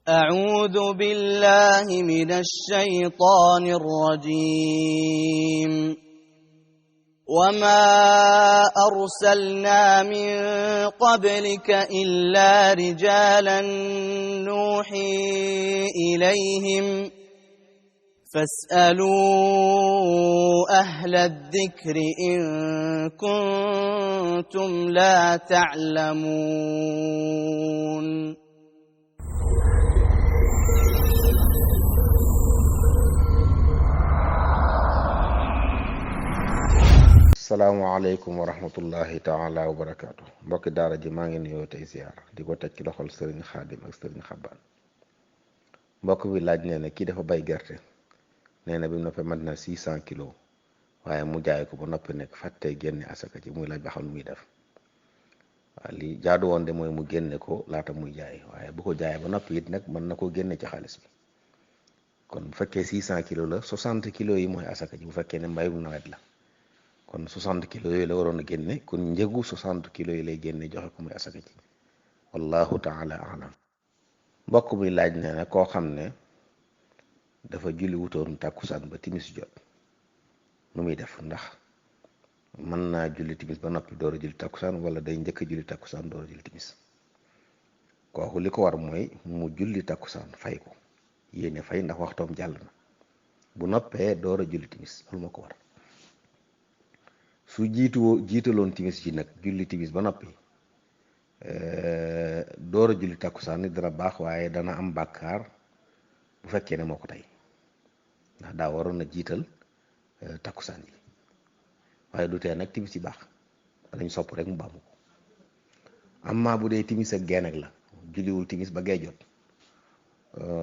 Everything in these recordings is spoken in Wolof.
أعوذ بالله من الشيطان الرجيم وما أرسلنا من قبلك إلا رجالا نوحي إليهم فاسألوا أهل الذكر إن كنتم لا تعلمون salaamaaleykum wa rahmatullahi taala wa barakaatu mbokki daara ji maa ngi nuyoo tey ziar di ko teg ci loxol sëriñ xaadim ak sëriñ xabbaan mbokk bi laaj nee na kii dafa bay gerte nee na bi mu noppee mat na 600 kilos waaye mu jaay ko ba noppi nekk fàttee génne asaka ci muy laaj ba xam lu muy def waaw li jaadu woon de mooy mu génne ko laata muy jaay waaye bu ko jaayee ba noppi it nag mën na koo génne ci xaalis bi kon bu fekkee 600 kilos la 60 kilos yi mooy asaka ji bu fekkee ne mbayum nawet la kon 60 kilos yooyu la waroon a génne kon njëgu 60 kilos yi lay génne joxe ko muy asaka ci wallahu taala alam mbokk mi laaj nee na koo xam ne dafa julli wutoon tàkkusaan ba timis jot nu muy def ndax mën naa julli timis ba noppi door a julli tàkkusaan wala day njëkk a julli tàkkusaan door a julli timis kooku li ko war mooy mu julli tàkkusaan fay ko yéene fay ndax waxtoom jàll na bu noppee door a julli timis loolu moo ko war su jiitaloon timis ji nag julli timis ba noppi door a julli takkusaan ni dana baax waaye dana am bàkkaar bu fekkee ne moo ko tey ndax daa waroon a jiital takkusaan ji waaye du tee nag timis yi baax dañ sopp rek mu baamu ko amma bu dee timis ak gee nag la julliwul timis ba gee jot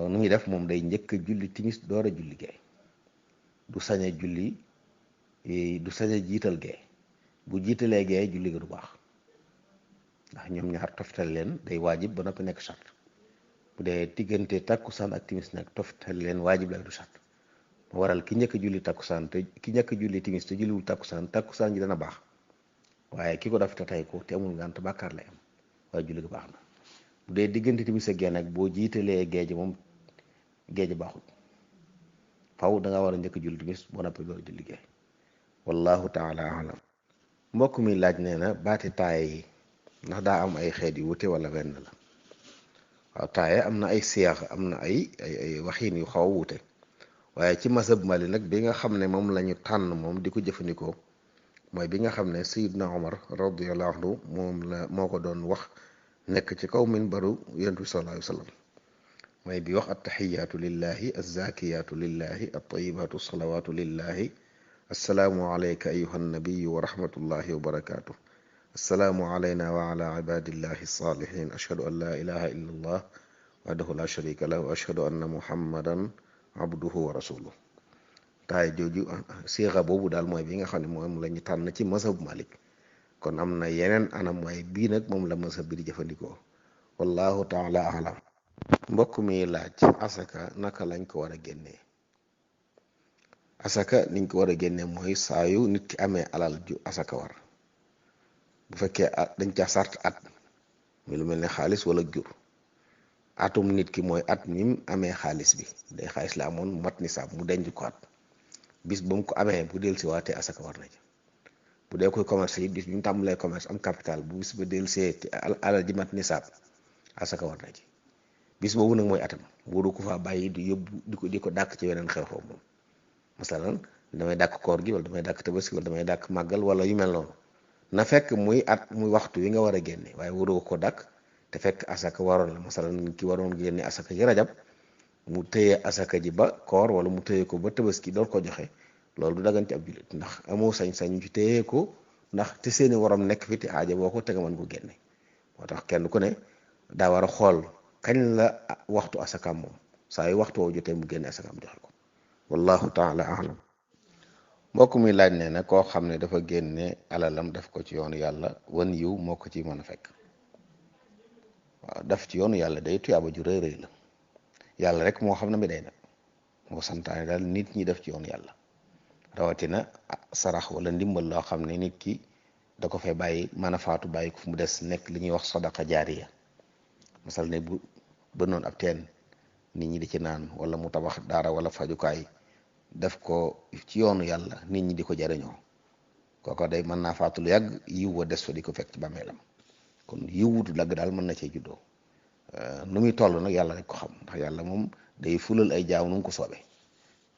nu muy def moom day njëkk a julli timis door a julli gee du sañ a julli du sañ a jiital gee bu jiitalee gee julli ga du baax ndax ñoom ñaar toftal leen day waajib ba noppi nekk sart bu dee diggante takkusaan ak timis nag toftal leen waajib la du sart mu waral ki njëkk a julli takkusaan te ki njëkk a julli timis te julliwul takkusaan ji dana baax waaye ki ko def te tey ko te amul ngànt bàkkaar lay am waaye julli ga baax na bu dee diggante timis ak gee nag boo jiitalee gee ji moom gee ji baaxul faw da nga war a njëkk a julli timis boo noppi door julli gee wallahu taala alam mbokk mi laaj nee na baati taaye yi ndax daa am ay xeet yu wute wala wenn la waaw taaye am na ay siyaax am na ay waxiin yu xaw a wute waaye ci mazhab Mali nag bi nga xam ne moom la ñu tànn moom di ko jëfandikoo mooy bi nga xam ne Sayyidna Omar radiyallahu anhu moo ko doon wax nekk ci kaw minbaru Yonent bi sallallahu alayhi wa sallam mooy bi wax attaxiyaatu lillahi azzakiyaatu lillahi attayibaatu salawaatu lillahi assalaamu alayka ayuha nabiyu wa rahmatullahi wa barakaatu assalaamu alayna wa ala ibadillahi salihin ashhadu an la ilaha illa allah wahdahu la sharika lahu wa ashhadu anna muhammadan abduhu wa rasuluh taay jooju siixa boobu daal mooy bi nga xam ne moom la ñu tànn ci mazhab Malik kon am na yeneen anam waaye bii nag moom la mazhab bi di jëfandikoo wallahu taala alam mbokk mi laaj asaka naka lañ ko war a génnee asaka niñ ko war a génne mooy saa yu nit ki amee alal ju asaka war bu fekkee dañ ca sart at mi lu mel ne xaalis wala jur atum nit ki mooy at mi amee xaalis bi day xaalis la amoon mat nisaab mu denc ko at bis ba mu ko amee bu del si waatee asaka war na ci bu dee koy commerce yi bis bi mu tàmbalee commerce am capital bu bis ba del see alal ji mat nisaab asaka war na ci bis boobu nag mooy atam waru ko faa bàyyi di yóbbu di ko dàkk ci weneen xew foofu moom masalan damay dàkk koor gi wala damay dàkk tabaski wala damay dàkk màggal wala yu mel noonu na fekk muy at muy waxtu wi nga war a génne waaye waroo ko dàkk te fekk asaka waroon la masalan ki waroon génne asaka ci rajab mu téye asaka ji ba koor wala mu téye ko ba tabaski door ko joxe loolu du dagan ci ab jullit ndax amoo sañ-sañ ci téye ko ndax te seeni waroom nekk fi te aaja boo ko te nga mën ko génne moo tax kenn ku ne daa war a xool kañ la waxtu asakaam moom saa yu waxtu woo jotee mu génne asakaam joxe ko wallahu taala alam mbokk mi laaj ne na koo xam ne dafa génne alalam def ko ci yoonu yàlla wan yiw moo ko ci mën a fekk waaw def ci yoonu yàlla day tuyaaba ju rëy rëy la yàlla rek moo xam ne mi day nag moo santaane daal nit ñi def ci yoonu yàlla rawatina sarax wala ndimbal loo xam ne nit ki da ko fay bàyyi mën a faatu bàyyi ko fu mu des nekk li ñuy wax sadaqa jaariya masal ne bu bënnoon ab teen nit ñi di ci naan, wala mu tabax daara wala fajukaay def ko ci yoonu yàlla nit ñi di ko jariñoo, kooko day mën naa faatu lu yàgg yiw wa des fa di ko fekk ci bàmmeelam. kon yiw wutu dagg daal mën na cee juddoo. nu muy toll nag yàlla rek ko xam, ndax yàlla moom day fulal ay jaaw nu mu ko soobee,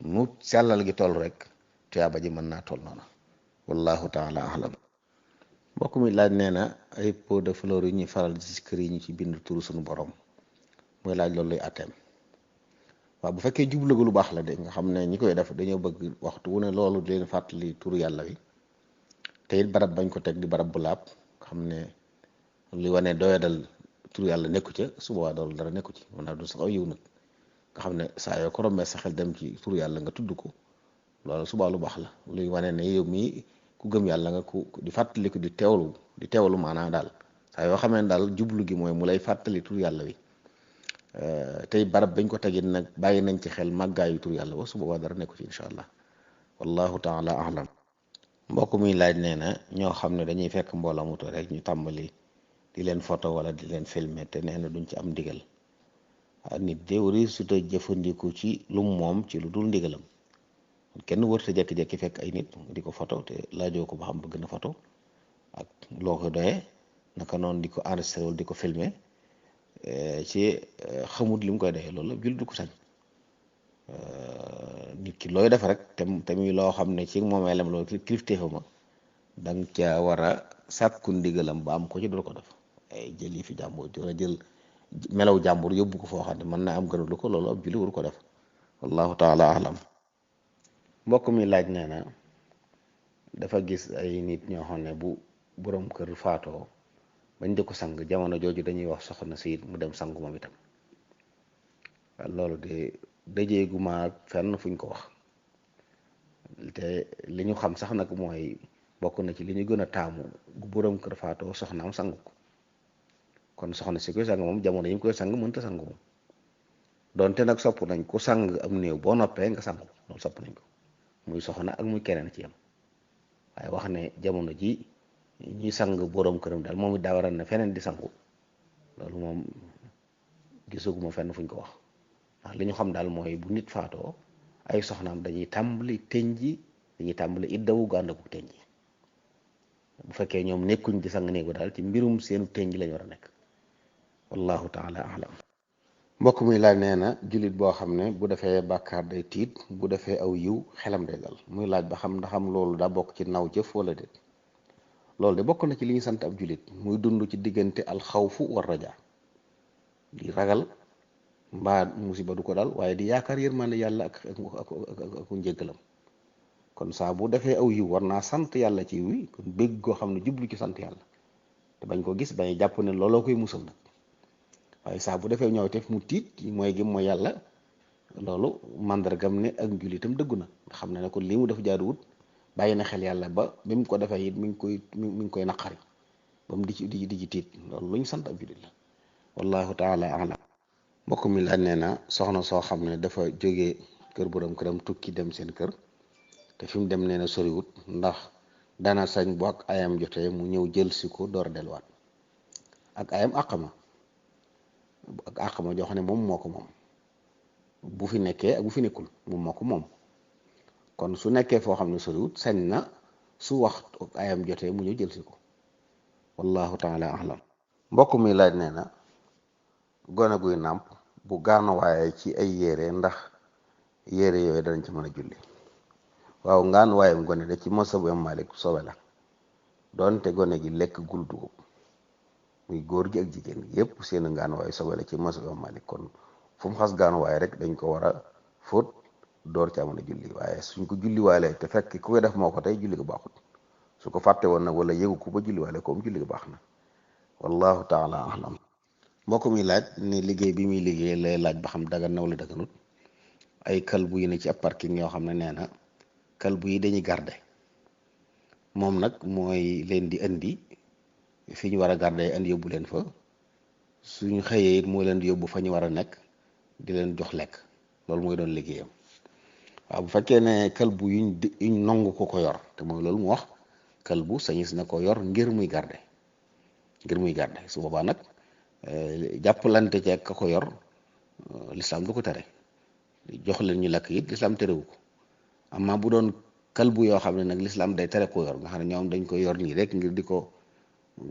nu sellal gi toll rek tuyaaba ji mën naa toll noona. wallahu taala alam. mbokk mi laaj nee na ay pot de fleur yu ñuy faral ci kër yi ñu ci bind turu suñu borom, mooy laaj loolu luy atteem. waaw bu fekkee jublu lu baax la de, nga xam ne ñi koy def dañoo bëgg waxtu wu ne loolu di leen fàttali turu yàlla wi, te it barab bañ ko teg di barab bu laab, xam ne li wane doyadal turu yàlla nekku ca, su boobaa doolu dara nekku ci, mën naa du sax aw yiw nag. nga xam ne saa yoo ko rombee sa xel dem ci turu yàlla nga tudd ko, loolu subaa lu baax la, luy wane ne yow mii ku gëm yàlla nga, ku di fàttaliku di teewlu maanaam daal saa yoo xamee ne daal jublu gi mooy mu lay fàttali turu yàlla wi, tey barab bañ ko tegit nag bàyyi nañ ci xel màggaayu turu yàlla wa, su boobaa dara nekku ci incha allah. wallahu taala alam. mbokk mi laaj nee na ñoo xam ne dañuy fekk mbooloo mu toog rek ñu tàmbali di leen photo wala di leen filmer te nee na duñ ci am ndigal. nit de wari su ta jëfandiku ci lu moom ci lu dul ndigalam, kenn wërta jekki-jekki fekk ay nit di ko photo te laajoo ko ba xam bëgg na photo ak loo ko doyee, naka noonu di ko enregistré wala di ko filmer ci xamut li mu koy doyee, loolu la jul du ko sañ. nit ki looy def rek te muy loo xam ne ci moomeelam loolu kilifteefa ma, danga ca war a sàkku ndigalam ba am ko ci dul ko def. ay jël yi fi jàmbur dina jël melaw jàmbur yóbbu ko foo xam ne mën naa am gënalu ko, loolu ab julli waru ko def. wallahu taala alam. mbokk mi laaj nee na dafa gis ay nit ñoo xam ne bu borom kër faatoo bañ di ko sang, jamono jooju dañuy wax soxna si mu dem sangu moom itam. loolu de dajeeguma fenn fuñ ko wax, te li ñu xam sax nag mooy bokk na ci li ñu gën a taamu bu borom kër faatoo soxnaam sang ko. kon soxna si koy sang moom jamono yi mu koy sang mënta sang moom, donte nag sopp nañ ku sang am néew boo noppee nga sang ko, loolu sopp nañ ko, muy soxna ak muy keneen ci yam. waaye wax ne jamono ji ñuy sang borom këram daal moom it daa waral ne feneen di sangu, loolu moom gisaguma fenn fuñ ko wax. ndax li ñu xam daal mooy bu nit faatoo ay soxnaam dañuy tàmbali tënji, dañuy tàmbali iddawu gàndaku tënji. bu fekkee ñoom nekkuñ di sang néegu daal ci mbirum seenu tënji lañ war a nekk. wallahu taala alam. mbokk mi laaj nee na jullit boo xam ne bu defee bàkkaar day tiit, bu defee aw yiw xelam day dal, muy laaj ba xam ndax am loolu daa bokk ci naw jëf wala déet. loolu de bokk na ci li ñu sant ab jullit, muy dund ci diggante alxawfu war raja, di ragal mbaa musiba du ko dal, waaye di yaakaar yërmande yàlla ak njëggalam. kon saa bu defee aw yiw war naa sant yàlla ci wi, kon bégg koo xam ne jublu ci sant yàlla te bañ ko gis, bañ jàpp ne looloo koy musal nag. waaye saa bu defee ñaawteef mu tiit mooy gi mooy yàlla, loolu màndargam ne ak njullitam dëggu na, nga xam ne kon lii mu def jaaduwut, bàyyi na xel yàlla ba bi mu ko defee it mi ngi koy naqari ba mu di ci tiit. loolu lu ñu sant ab jullit la. wallahu taala alam. mbokk mi laaj nee na soxna soo xam ne dafa jógee kër borom këram tukki dem seen kër, te fi mu dem nee na soriwut, ndax dana sañ bu ak ayam jotee mu ñëw jël si ko door a delluwaat. ak ayam àqama joo xam ne moom moo ko moom, bu fi nekkee ak bu fi nekkul moom moo ko moom. kon su nekkee foo xam ne soriwut sañ na su wax ayam jotee mu ñëw jël si ko. wallahu taala alam. mbokk mi laaj nee na gone guy nàmp bu gaanuwaaye ci ay yére, ndax yére yooyu danañ ci mën a julli. waaw gaanuwaayam gone de ci masabu Imam Malik sobe la, doonte gone gi lekk gul dugub, muy góor gi ak jigéen gi yépp seen gaanuwaay sobe la ci masabu Imam Malik. kon fu mu xas gaanuwaay rek dañ ko war a fóot door ca mën a julli. waaye suñ ko julliwaale te fekk ku koy def moo ko tey, julli ko baaxut. su ko fàtte woon nag wala yëgu ko ba julliwaale ko julli ko baax na. wallahu taala alam. mbokk mi laaj ne liggéey bi muy liggéey lay laaj ba xam dagan na wala daganut. ay kalbu yi ne ci ab parking yoo xam ne nee na kalbu yi dañuy garde, moom nag mooy leen di indi fi ñu war a garde indi yóbbu leen fa, suñu xëyee it moo leen di yóbbu fa ñu war a nekk di leen jox lekk. loolu mooy doon liggéeyam. waaw bu fekkee ne kalbu yuñ nangu ko yor, te mooy loolu mu wax, kalbu sañis na ko yor ngir muy garde su boobaa nag jàppalante ci ka ko yor lislaam du ko tere. jox leen ñu lekk it lislaam terewu ko. amma bu doon kalbu yoo xam ne nag lislaam day tere ko yor nga xam ne ñoom dañ koy yor nii rek ngir di ko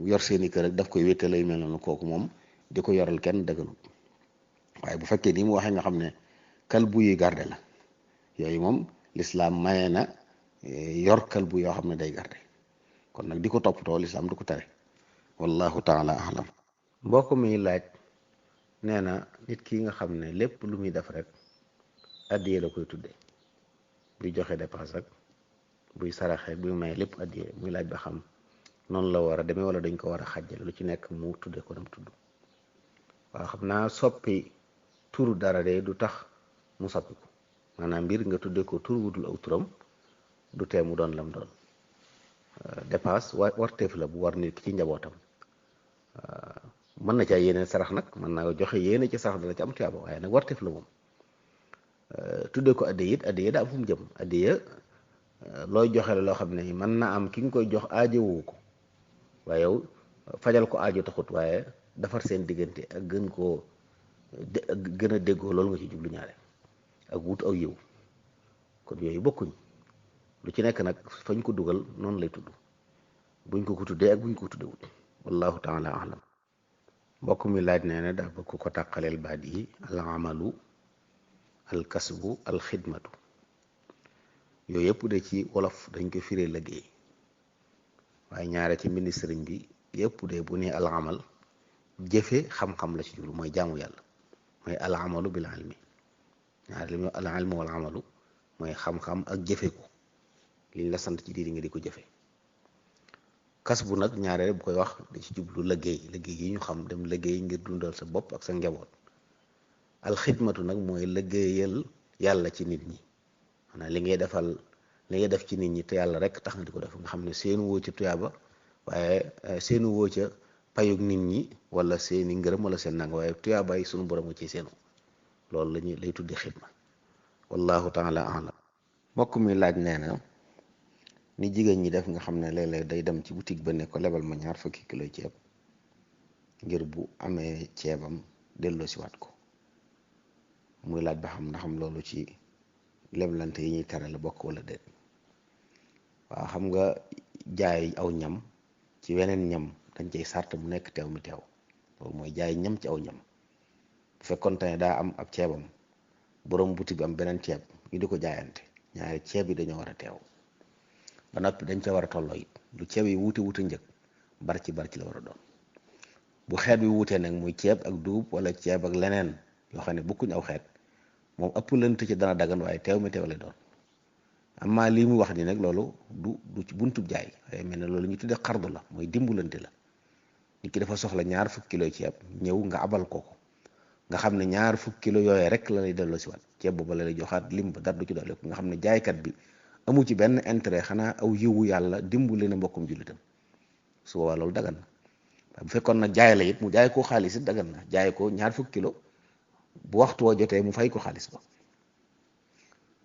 yor seeni kër rek daf koy wéttale yu mel noonu, kooku moom di ko yoral kenn dëgganut. waaye bu fekkee ni mu waxee nga xam ne kalbu yuy garde la, yooyu moom lislaam maye na yor kalbu yoo xam ne day garde, kon nag di ko toppatoo lislaam du ko tere. wallahu taala alam. mbokk mi laaj nee na nit ki nga xam ne lépp lu muy def rek addiye la koy tudde, buy joxe dépense rek, buy saraxe, buy may lépp addiye, muy laaj ba xam noonu la war a demee wala dañ ko war a xàjjale lu ci nekk mu tudde ko nam tudd. waaw xam naa soppi turu dara de du tax mu soppi ko, maanaam mbir nga tudde ko tur wutul aw turam du tee mu doon lam doon. dépense warteef la bu war nit ki ci njabootam. mën na caa yéene sarax nag, mën naa joxe yéene ci sarax dana ci am tuyaaba, waaye nag warteef la moom. tudde ko addiya it addiya daa am fu mu jëm. addiya looy joxe la loo xam ne mën na am ki nga koy jox aajowu ko, waaye yow fajal ko aajo taxut, waaye defar seen diggante ak gën a déggoo, loolu nga ci jublu ñaare, ak wut aw yiw. kon yooyu bokkuñ, lu ci nekk nag fañ ko dugal noonu lay tudd, buñ ko tuddee ak buñ ko tuddee wut. wallahu taala alam. mbokk mi laaj nee na daa bëgg ko tàqaleel baat yi al amalu al kasbu al xidmatu. yooyu yëpp de ci wolof dañ ko firee liggéey, waaye ñaare ci mbind sëriñ bi yëpp de bu ne al amal jëfe xam-xam la ci jublu, mooy jaamu yàlla, mooy al amalu bil ilmi. ñaare li muy al ilmu wal amalu mooy xam-xam ak jëfe ko, liñ la sant ci diir nga di ko jëfe. kasbu nag ñaare bu koy wax da ci jublu liggéey yi ñu xam, dem liggéey ngir dundal sa bopp ak sa njaboot. alxidmatu nag mooy liggéeyal yàlla ci nit ñi, maanaam li ngay def ci nit ñi te yàlla rek tax nga di ko def, nga xam ne seenu woo ca tuyaaba, waaye seenu woo ca payug nit ñi wala seeni ngërëm wala seen nanga, waaye tuyaaba yi sunu borom ci seenu, loolu lay tuddee xidma. wallahu taala alam. mbokk mi laaj nee na ni jigéen ñi def nga xam ne léeg-léeg day dem ci boutique ba ne ko lebal ma 20 kilo ceeb ngir bu amee ceebam delloo si waat ko, muy laaj ba xam ndaxam loolu ci leblante yi ñuy tere la bokk wala déet. waaw xam nga jaay aw ñam ci weneen ñam dañ cay sart mu nekk teew mi teew, loolu mooy jaay ñam ci aw ñam. bu fekkoon te ne daa am ab ceebam, borom boutique bi am beneen ceeb ñu di ko jaayante, ñaari ceeb yi dañoo war a teew ba noppi dañ ca war a tolloo it. lu ceeb yi wuute njëg barci la war a doon. bu xeet bi wuutee nag muy ceeb ak dugub wala ceeb ak leneen yoo xam ne bokkuñ aw xeet, moom ëpp lënt ci dana dagan, waaye teew mi teew lay doon. amma lii mu wax ni nag loolu du ci buntub jaay, waaye mel ne loolu ñu tuddee xardu la, mooy dimbalante la. nit ki dafa soxla 20 kilo ceeb, ñëw nga abal ko nga xam ne 20 kilo yooyu rek la lay delloo si waat, ceeb booba la lay joxaat lim ba dara du ci doole, nga xam ne jaaykat bi amu ci benn intérêt, xanaa aw yiwu yàlla dimbali na mbokkum jullitam, su boobaa loolu dagan na. bu fekkoon nag jaay la it mu jaay ko xaalis it dagan na, jaay ko 20 kilo bu waxtu woo jotee mu fay ko xaalis ba.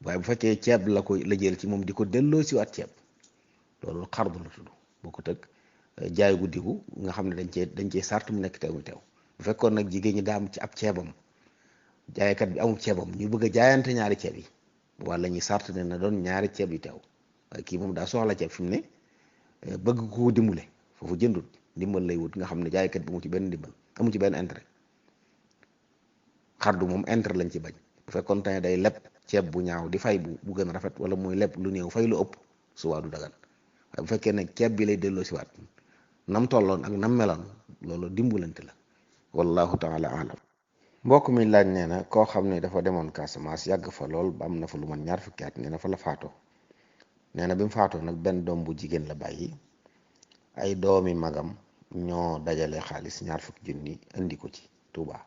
waaye bu fekkee ceeb la jël ci moom di ko delloo si waat ceeb, loolu xardu la tudd, boo ko tëgg jaay guddigu nga xam ne dañ cee sart mu nekk teew mi teew. bu fekkoon nag jigéen ñi daa am ci ab ceebam, jaaykat bi amul ceebam, ñu bëgg a jaayante ñaari ceeb yi, wala ñuy sart ne na doon ñaari ceeb yu teew. waaye kii moom daa soxla ceeb fi mu ne, bëgg ko dimbale, foofu jëndut ndimbal lay wut, nga xam ne jaaykat bi amu ci benn ndimbal, amu ci benn intérêt. xardu moom intérêt lañ ci bañ. bu fekkoon ne day leb ceeb bu ñaaw di fay bu gën a rafet, wala muy leb lu néew fay lu ëpp, su waa du dagan. waaye bu fekkee ne ceeb bi lay delloo si waat nam tolloon ak nam meloon, loolu dimbalante la. wallahu taala alam. mbokk mi laaj nee na koo xam ne dafa demoon Casamance yàgg fa lool ba am na fa lu man 20 fukki at, nee na fa la faatoo. nee na bi mu faatoo nag benn doom bu jigéen la bàyyi, ay doomi magam ñoo dajale xaalis 20 fukki junni indi ko ci Touba.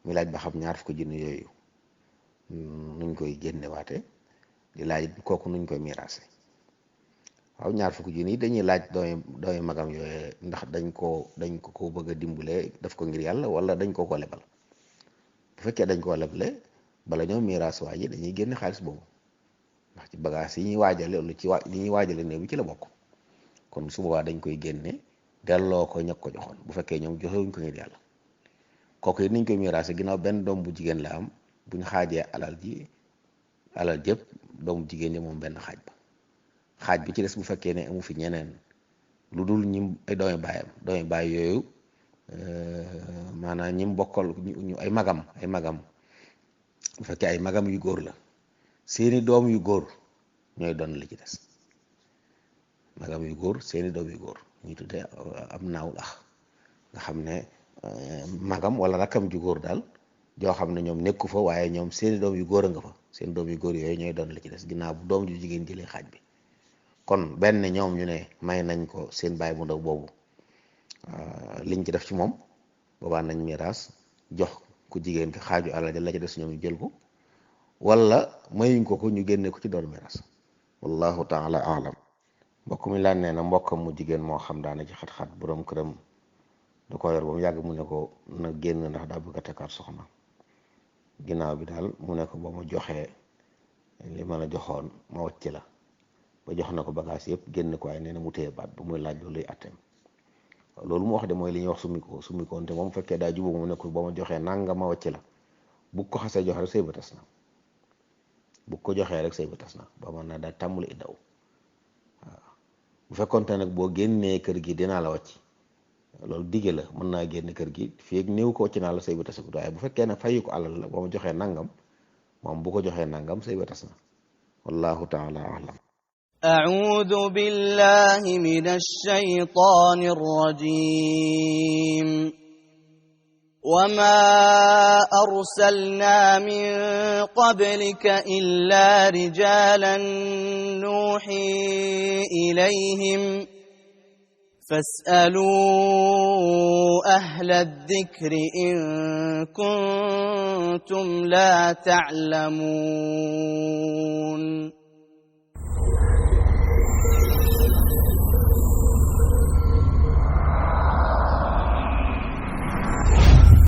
muy laaj ba xam 20 fukki junni yooyu nuñ koy génnewaate, di laaj kooku nuñ koy miraase. waaw 20 fukki junni dañuy laaj doomi magam yooyu ndax dañ ko bëgg a dimbale def ko ngir yàlla, wala dañ ko lebal. bu fekkee dañ koo leble, bala ñoo miraas waa ji dañuy génne xaalis boobu, ndax ci bagage yi ñuy waajale lu ci li ñuy waajale néew bi ci la bokk. kon su boobaa dañ koy génne delloo ko ñag ko joxoon, bu fekkee ñoom joxewuñ ko ngir yàlla. kooku it niñ koy miraase ginnaaw benn doom bu jigéen la am buñ xaajee alal jëpp doomu jigéen ñi moom benn xaaj ba, xaaj bi ci des bu fekkee ne amu fi ñeneen lu dul ñi ay doomi baay yooyu maanaam ñim bokkal ñu ay magam bu fekkee ay magam yu góor la seeni doom yu góor ñooy doon li ci des, magam yu góor seeni doom yu góor ñuy tuddee am naawul nga xam ne magam wala rakkam ju góor daal joo xam ne ñoom nekku fa waaye ñoom seeni doom yu góor a nga fa, seen doom yu góor yooyu ñooy doon li ci des ginnaaw bu doom ju jigéen jëlee xaaj bi. kon benn ñoom ñu ne may nañ ko seen baay bu ndaw boobu liñ ci def ci moom boobaa nañ miraas jox ku jigéen ki xaaju alal ja la ci des ñoom ñu jël ko, wala mayuñ ko ñu génne ko ci doon miraas. wallahu taala alam. mbokk mi laan nee na mbokkam mu jigéen moo xam daana ci xat-xat borom këram da ko yor ba mu yàgg mu ne ko na génn ndax daa bëgg a takkaat soxna, ginnaaw bi daal mu ne ko ba ma joxee li ma la joxoon ma wàcc la, ba jox na ko bagage yëpp génn ko waaye nee na mu téye baat ba muy laaj loolu luy atteem. loolu mu wax de mooy li ñuy wax summikoon te moom fekkee daa jubóo mu ne ko ba ma joxee nanga ma wàcc la, bu ko xasee jox rek sëy ba tas na, bu ko joxee rek sëy ba tas na ba mën naa daal tàmmuli iddaw. waaw bu fekkoonte nag boo génnee kër gi dinaa la wàcc, loolu dige la, mën naa génn kër gi fii ak néew ko wàcc naa la sëy ba tas, waaye bu fekkee ne fayu ko alal la ba ma joxee nangam moom bu ko joxee nangam sëy ba tas na. wallahu taala alam. أعوذ بالله من الشيطان الرجيم وما أرسلنا من قبلك إلا رجالا نوحي إليهم فاسألوا أهل الذكر إن كنتم لا تعلمون